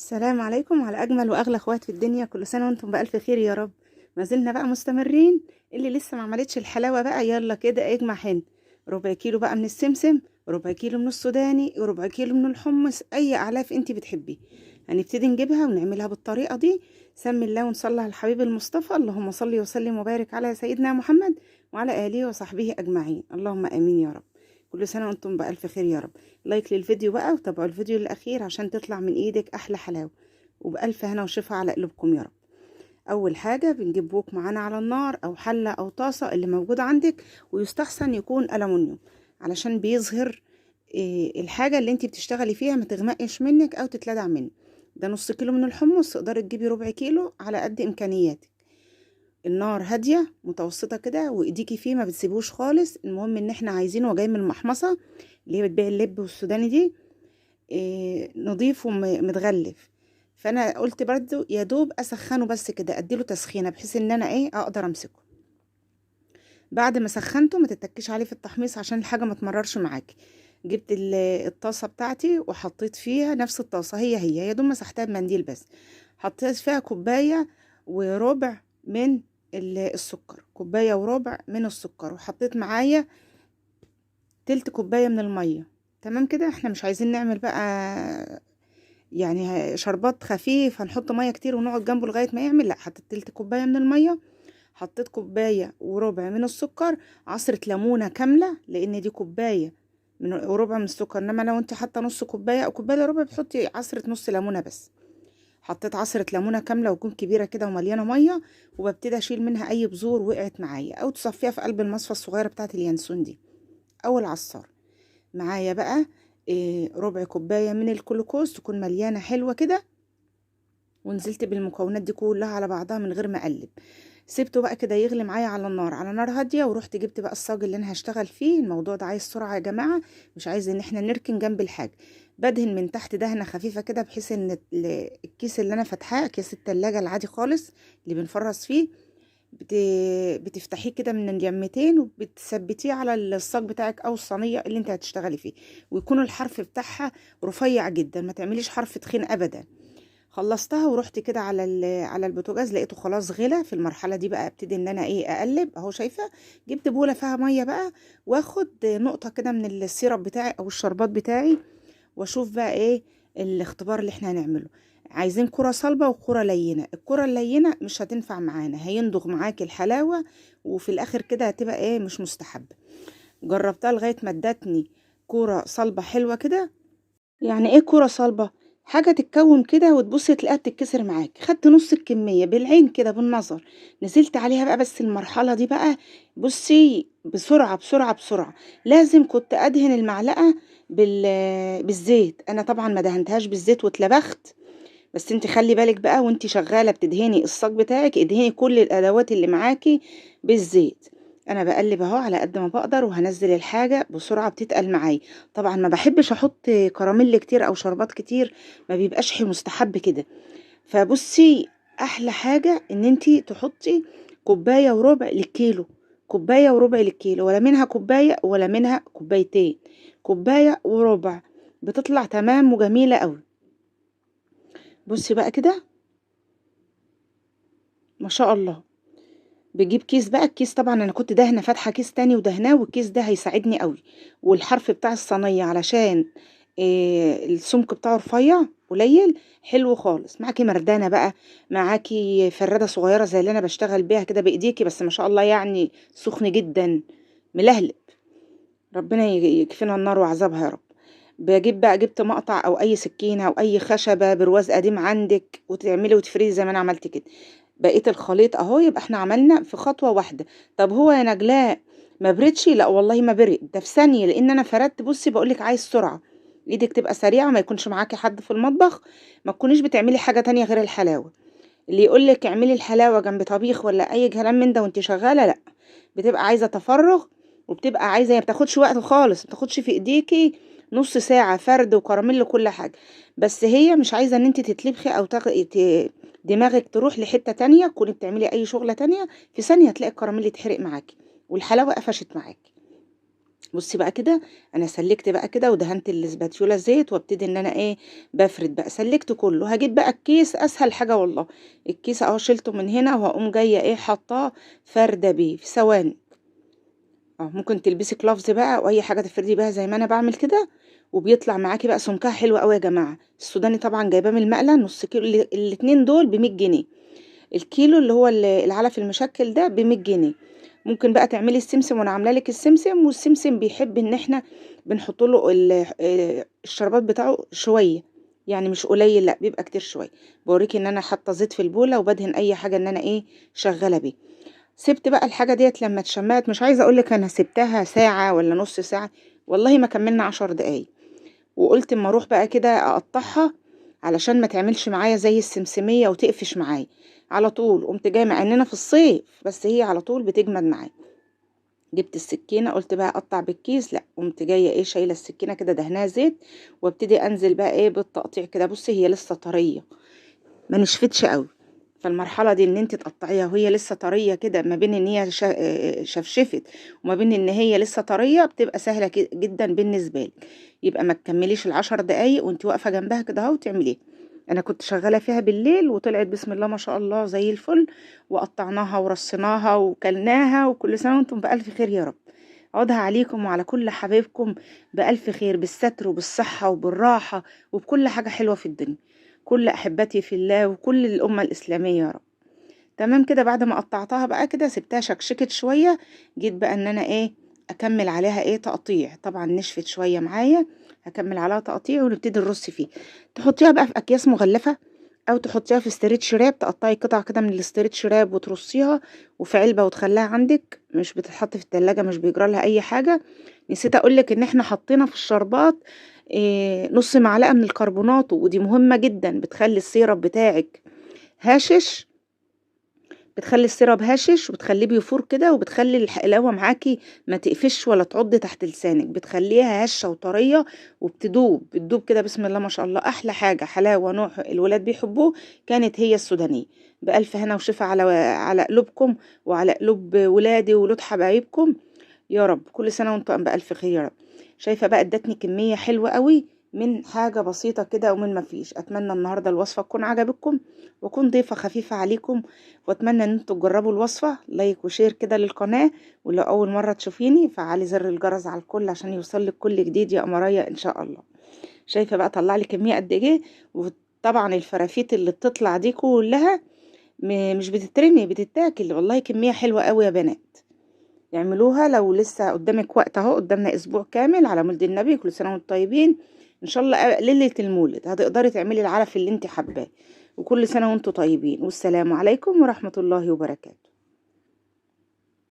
السلام عليكم على اجمل واغلى اخوات في الدنيا. كل سنة وانتم بالف خير يا رب. ما زلنا بقى مستمرين. اللي لسه ما عملتش الحلاوة بقى يلا كده اجمع هنا ربع كيلو بقى من السمسم، ربع كيلو من السوداني، وربع كيلو من الحمص، اي اعلاف انت بتحبيه. هنبتدي نجيبها ونعملها بالطريقة دي. سمي الله ونصلي على الحبيب المصطفى، اللهم صل وسلم وبارك على سيدنا محمد وعلى اله وصحبه اجمعين، اللهم امين يا رب. كل سنة وانتم بالف خير يا رب. like للفيديو بقى وتابعوا الفيديو للاخير عشان تطلع من ايدك احلى حلاوة، وبالف هنا وشفا على قلوبكم يا رب. اول حاجة بنجيب wok معانا على النار او حله او طاسه اللي موجود عندك، ويستحسن يكون الومنيوم علشان بيظهر الحاجة اللي انت بتشتغلي فيها، ما تغمقش منك او تتلدع منك. ده نص كيلو من الحمص، تقدري تجيبي ربع كيلو على قد امكانياتك. النار هادية متوسطه كده، وايديكي فيه ما بتسيبوش خالص. المهم ان احنا عايزينه وجاي من المحمصه اللي هي بتبيع اللب والسوداني دي، نضيف ومتغلف. فانا قلت برضو يا دوب اسخنه بس كده، اديله تسخينه بحيث ان انا اقدر امسكه. بعد ما سخنته ما تتكيش عليه في التحميص عشان الحاجة ما تمررش معاكي. جبت الطاسه بتاعتي وحطيت فيها نفس الطاسه، هي يا دوب مسحتها بمنديل بس. حطيت فيها كوباية وربع من السكر، كوباية وربع من السكر، وحطيت معايا تلت كوباية من المية. تمام كده، احنا مش عايزين نعمل بقى يعني شربات خفيف هنحط مية كتير ونقعد جنبه لغاية ما يعمل، لا، حطيت تلت كوباية من المية، حطيت كوباية وربع من السكر، عصره ليمونه كاملة لان دي كوباية من وربع من السكر، انما لو انت حاطه نص كوباية او كوباية ربع بتحطي عصره نص ليمونه بس. حطيت عصره ليمونه كاملة وتكون كبيرة كده ومليانة مية، وببتدي اشيل منها اي بذور وقعت معايا، او تصفيها في قلب المصفى الصغيرة بتاعه اليانسون دي او العصار. معايا بقى ربع كوباية من الجلوكوز تكون مليانة حلوة كده، ونزلت بالمكونات دي كلها على بعضها من غير ما اقلب. سيبته بقى كده يغلي معايا على النار، على نار هادية، ورحت جبت بقى الصاج اللي انا هشتغل فيه. الموضوع ده عايز سرعة يا جماعة، مش عايز ان احنا نركن جنب الحاجة. بدهن من تحت دهنه خفيفة كده بحيث ان الكيس اللي انا فاتحاه، كيس التلاجة العادي خالص اللي بنفرز فيه، بتفتحيه كده من اليمتين وبتثبتيه على الصاج بتاعك او الصينية اللي انت هتشتغلي فيه، ويكون الحرف بتاعها رفيع جدا، ما تعمليش حرف تخين ابدا. خلصتها ورحت كده على البوتاجاز، لقيته خلاص غلى. في المرحلة دي بقى ابتدي ان انا اقلب اهو، شايفه جبت بوله فيها مية بقى، واخد نقطة كده من ال syrup بتاعي او الشربات بتاعي، واشوف بقى الاختبار اللي احنا هنعمله. عايزين كرة صلبة وكرة لينة. الكرة اللينة مش هتنفع معانا، هيندغ معاكي الحلاوة، وفي الاخر كده هتبقى مش مستحبة. جربتها لغاية ما ادتني كرة صلبة حلوة كده. يعني ايه كرة صلبة؟ حاجة تتكون كده وتبصي تلاقيها بتتكسر معاك. خدت نص الكمية بالعين كده بالنظر، نزلت عليها بقى. بس المرحلة دي بقى بصي بسرعة بسرعة بسرعة، لازم كنت ادهن المعلقة بالزيت. انا طبعا ما دهنتهاش بالزيت واتلبخت، بس انت خلي بالك بقى وانت شغالة بتدهني الصاج بتاعك، ادهني كل الادوات اللي معاكي بالزيت. انا بقلب اهو على قد ما بقدر، وهنزل الحاجة بسرعة بتتقل معايا. طبعا ما بحبش احط كراميل كتير او شربات كتير، ما بيبقاش مستحب كده. فبصي احلى حاجة ان انت تحطي كوباية وربع للكيلو، كوباية وربع للكيلو، ولا منها كوباية ولا منها كوبايتين، كوباية وربع بتطلع تمام وجميلة قوي. بصي بقى كده ما شاء الله. بجيب كيس بقى، الكيس طبعا انا كنت دهنه فاتحة كيس تاني ودهناه، والكيس ده هيساعدني قوي. والحرف بتاع الصينية علشان السمك بتاعه رفيع قليل حلو خالص. معاكي مردانه بقى، معاكي فرده صغيرة زي اللي انا بشتغل بيها كده بايديكي، بس ما شاء الله يعني سخن جدا ملهلب، ربنا يكفينا النار وعذابها يا رب. بجيب بقى، جبت مقطع او اي سكينة او اي خشبه برواز قديم عندك، وتعملي وتفردي زي ما انا عملت كده. بقيت الخليط اهو، يبقى احنا عملنا في خطوة واحدة. طب هو يا نجلاء ما بردش؟ لا والله ما برد، ده في ثانية، لان انا فردت. بصي بقولك عايز سرعة، ايدك تبقى سريعة، ما يكونش معاكي حد في المطبخ، ما تكونيش بتعملي حاجة تانية غير الحلاوة. اللي يقولك اعملي الحلاوة جنب طبيخ ولا اي كلام من ده وانت شغالة، لا، بتبقى عايزه تفرغ، وبتبقى عايزه، ما بتاخدش وقت خالص، ما بتاخدش في ايديكي نص ساعة فرد وكراميل وكل حاجة. بس هي مش عايزه ان انت تتلبخي او دماغك تروح لحته تانية، تكوني بتعملي اي شغله تانية، في ثانية تلاقي الكراميل يتحرق معاكي والحلاوه قفشت معاكي. بصي بقى كده انا سلكت بقى كده ودهنت الاسباتيولا زيت، وابتدي ان انا ايه بفرد بقى. سلكت كله. هجيب بقى الكيس، اسهل حاجة والله. الكيس اهو شلته من هنا، وهقوم جاية ايه حطاه فرده بيه في ثواني. ممكن تلبسي gloves بقى او اي حاجة تفردي بيها زي ما انا بعمل كده، وبيطلع معاكي بقى سمكها حلو قوي يا جماعة. السوداني طبعا جايباه من المقله نص كيلو، الاتنين دول ب100 جنيه. الكيلو اللي هو العلف المشكل ده ب100 جنيه. ممكن بقى تعملي السمسم، وانا عامله لك السمسم. والسمسم بيحب ان احنا بنحط له الشربات بتاعه شوية، يعني مش قليل، لا بيبقى كتير شوية. بوريكي ان انا حاطه زيت في البوله وبدهن اي حاجة ان انا ايه شغالة بيه. سبت بقى الحاجة ديت لما اتشمعت، مش عايزه اقول لك انا سبتها ساعة ولا نص ساعة، والله ما كملنا 10 دقايق. وقلت اما اروح بقى كده اقطعها علشان ما تعملش معايا زي السمسميه وتقفش معايا على طول. قمت جاية، مع اننا في الصيف بس هي على طول بتجمد معايا. جبت السكينة قلت بقى اقطع بالكيس، لا قمت جاية ايه شايله السكينة كده دهناها زيت، وابتدي انزل بقى ايه بالتقطيع كده. بصي هي لسه طرية ما نشفتش قوي، فالمرحله دي ان انت تقطعيها وهي لسه طرية كده، ما بين ان هي شفشفت وما بين ان هي لسه طرية، بتبقى سهلة جدا بالنسبة لك. يبقى ما تكمليش ال10 دقايق وانت واقفة جنبها كده اهو وتعمليها. انا كنت شغالة فيها بالليل وطلعت بسم الله ما شاء الله زي الفل، وقطعناها ورصيناها وكلناها، وكل سنة وانتم بالف خير يا رب. عودها عليكم وعلى كل حبايبكم بالف خير، بالستر وبالصحه وبالراحه وبكل حاجة حلوة في الدنيا. كل احبتي في الله وكل الامة الاسلامية يا رب. تمام كده. بعد ما قطعتها بقى كده سبتها شكشكت شوية، جيت بقى ان انا ايه اكمل عليها ايه تقطيع. طبعا نشفت شوية معايا، هكمل عليها تقطيع ونبتدي نرص فيه. تحطيها بقى في اكياس مغلفه، او تحطيها في stretch wrap، تقطعي قطع كده من ال stretch wrap وترصيها وفي علبة وتخليها عندك، مش بتتحط في التلاجة، مش بيجرى لها اي حاجة. نسيت اقولك ان احنا حطينا في الشربات إيه نص معلقه من الكربوناتو، ودي مهمة جدا، بتخلي ال syrup بتاعك هاشش، بتخلي ال syrup هاشش وبتخليه بيفور كده، وبتخلي الحلاوة معاكي ما تقفش ولا تعض تحت لسانك، بتخليها هشه وطريه وبتدوب، بتدوب كده بسم الله ما شاء الله. احلى حاجة حلاوة نوع الولاد بيحبوه كانت هي السودانية. بالف هنا وشفا على قلوبكم وعلى قلوب ولادي وولاد حبايبكم يا رب. كل سنة وانتم بالف خير يا رب. شايفه بقى ادتني كمية حلوة قوي من حاجة بسيطة كده ومن ما فيش. اتمنى النهارده الوصفة تكون عجبتكم واكون ضيفه خفيفة عليكم، واتمنى ان انتوا تجربوا الوصفة. like و share كده للقناة، ولو اول مرة تشوفيني فعلي زر الجرس على الكل عشان يوصلك كل جديد يا قمرايه ان شاء الله. شايفه بقى طلع لي كمية قد ايه. وطبعا الفرافيت اللي بتطلع دي كلها مش بتترمي، بتتاكل. والله كمية حلوة قوي يا بنات، اعملوها لو لسه قدامك وقت اهو، قدامنا اسبوع كامل على مولد النبي. كل سنة وانتم طيبين ان شاء الله. ليلة المولد هتقدري تعملي العلف اللي انت حباه. وكل سنة وانتم طيبين، والسلام عليكم ورحمة الله وبركاته.